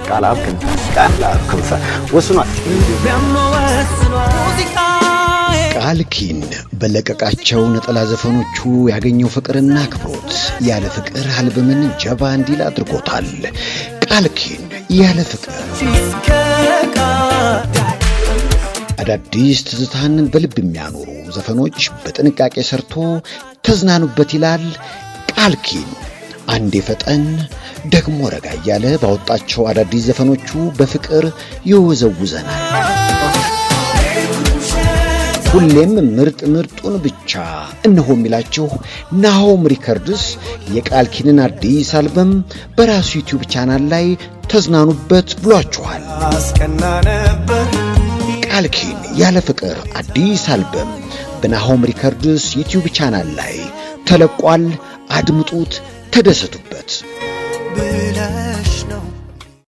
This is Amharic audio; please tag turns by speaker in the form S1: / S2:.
S1: ቃልአብ ክንፈ፣ ቃልአብ ክንፈ ወስኗል።
S2: ቃልኪን በለቀቃቸው ነጠላ ዘፈኖቹ ያገኘው ፍቅርና አክብሮት ያለ ፍቅር አልበምን ጀባ እንዲል አድርጎታል። ቃልኪን ያለ ፍቅር አዳዲስ ትዝታን በልብ የሚያኖሩ ዘፈኖች በጥንቃቄ ሰርቶ ተዝናኑበት ይላል። ቃልኪን አንዴ ፈጠን ደግሞ ረጋ እያለ ባወጣቸው አዳዲስ ዘፈኖቹ በፍቅር ይወዘውዘናል። ሁሌም ምርጥ ምርጡን ብቻ እነሆ የሚላችሁ ናሆም ሪከርድስ የቃልኪንን አዲስ አልበም በራሱ ዩቲዩብ ቻናል ላይ ተዝናኑበት ብሏችኋል። ቃልኪን ያለ ፍቅር አዲስ አልበም በናሆም ሪከርድስ ዩቲዩብ ቻናል ላይ ተለቋል። አድምጡት፣ ተደሰቱበት።
S3: ብለሽ